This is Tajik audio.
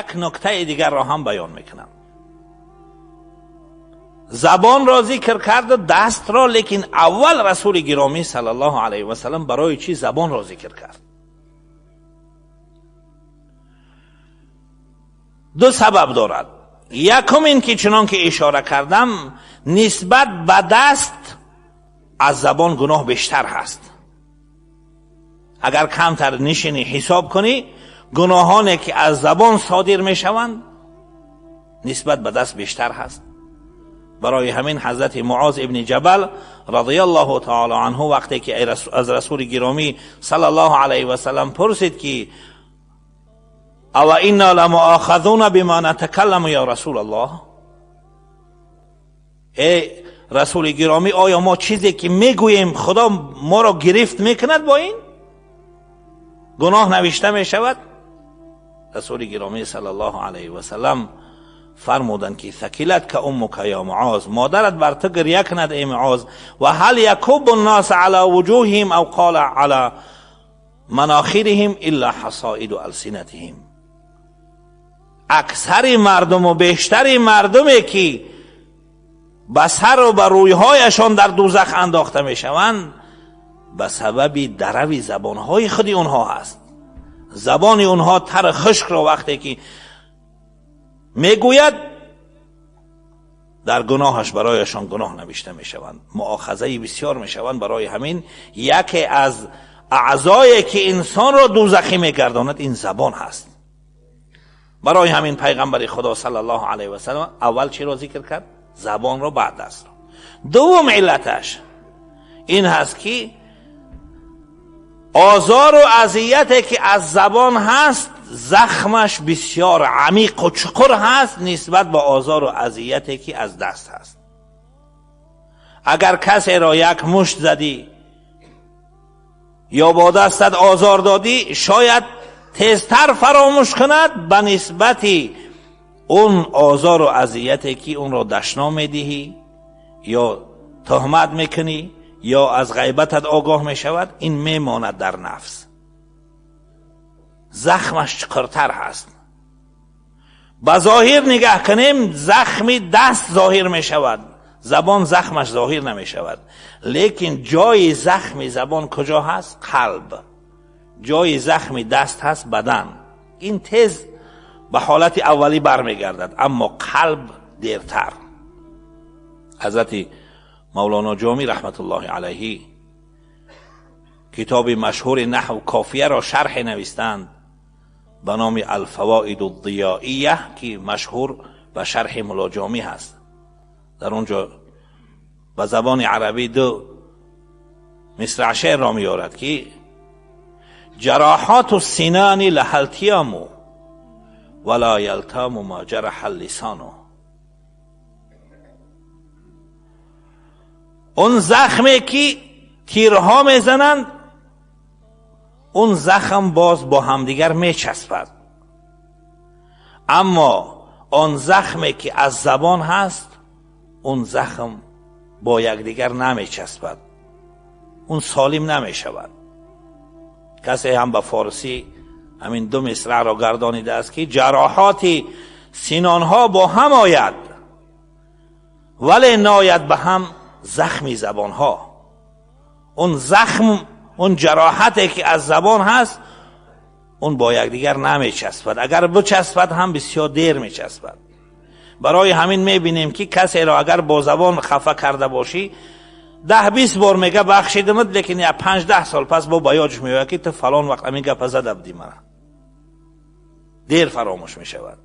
Як нуктаи дигарро ҳам баён мекунам. Забонро зикр карду дастро, лекин аввал расули гиромӣ саллаллоҳу алайҳи васаллам барои чӣ забонро зикр кард? Ду сабаб дорад. Якум ин ки чунон ки ишора кардам, нисбат ба даст аз забон гуноҳ бештар ҳаст. Агар камтар нишинӣ ҳисоб кунӣ, гуноҳоне ки аз забон содир мешаванд нисбат ба даст бештар ҳаст. Барои ҳамин ҳазрати Муоз ибни Ҷабал радиаллоҳу таоло анҳу вақте ки аз расули гиромӣ саллаллоҳу алайҳи васаллам пурсид ки ава инна ламуохазуна бима натакалламу ё расулаллоҳ, эй расули гиромӣ, оё мо чизе ки мегӯем худо моро гирифт мекунад, бо ин гуноҳ навишта мешавад? Расули гиромӣ саллаллоҳу алайҳи васаллам фармуданд ки сакилатка уммука ё Муоз, модарат бар ту гиря кунад, эй Муоз. Ва ҳал якубу ннос ала вуҷуҳиҳим ав қола ала манохириҳим илла ҳасоиду алсинатиҳим. Аксари мардуму бештари мардуме ки ба сару ба рӯйҳояшон дар дӯзах андохта мешаванд, ба сабаби дарави забонҳои худи онҳо ҳаст. Забони онҳо тар хушкро вақте ки мегӯяд, дар гуноҳаш барояшон гуноҳ навишта мешаванд, муохазаи бисёр мешаванд. Барои ҳамин яке аз аъзое ки инсонро дӯзахӣ мегардонад ин забон ҳаст. Барои ҳамин пайғамбари худо саллаллоҳу алайҳи васаллам аввал чиро зикр кард? Забонро, баъд дастро. Дуввум иллаташ ин ҳаст ки озору азияте ки аз забон ҳаст, захмаш бисёр амиқу чуқур ҳаст нисбат ба озору азияте ки аз даст ҳаст. Агар касеро як мушт задӣ ё бо дастат озор додӣ, шояд тезтар фаромӯш кунад ба нисбати он озору азияте ки онро дашном медиҳӣ ё туҳмат мекунӣ ё аз ғайбатат огоҳ мешавад, ин мемонад дар нафс, захмаш чуқуртар ҳаст. Ба зоҳир нигаҳ кунем, захми даст зоҳир мешавад, забон захмаш зоҳир намешавад. Лекин ҷои захми забон куҷо ҳаст? Қалб. Ҷои захми даст ҳаст бадан. Ин тез ба ҳолати аввалӣ бармегардад, аммо қалб дертар. Ҳазрати мавлоно Ҷомӣ раҳматуллоҳи алайҳи китоби машҳури наҳв кофияро шарҳе навистанд ба номи Алфавоиду Диёия, ки машҳур ба шарҳи Мулло Ҷомӣ ҳаст. Дар он ҷо ба забони арабӣ ду мисраъ шеърро меорад ки ҷароҳату синони лаҳалтияму вала ялтаму ма ҷараҳа лисону. Он захме ки тирҳо мезананд, он захм боз бо ҳамдигар мечаспад, аммо он захме ки аз забон ҳаст, он захм бо якдигар намечаспад, он солим намешавад. Касе ҳам ба форсӣ ҳамин ду мисраъро гардонидааст ки ҷароҳоти синонҳо бо ҳам ояд, вале нояд ба ҳам захми забонҳо. Он захм, он ҷароҳате ки аз забон ҳаст, он бо якдигар намечаспад, агар бичаспад ҳам бисёр дер мечаспад. Барои ҳамин мебинем ки касеро агар бо забон хафа карда бошӣ, 10-20 бор мега бахшидамад, лекин я 5-10 сол пас бо ба ёдш меояд ки ту фалон вақт ҳамин гапа зада будӣ мана. Дер фаромӯш мешавад.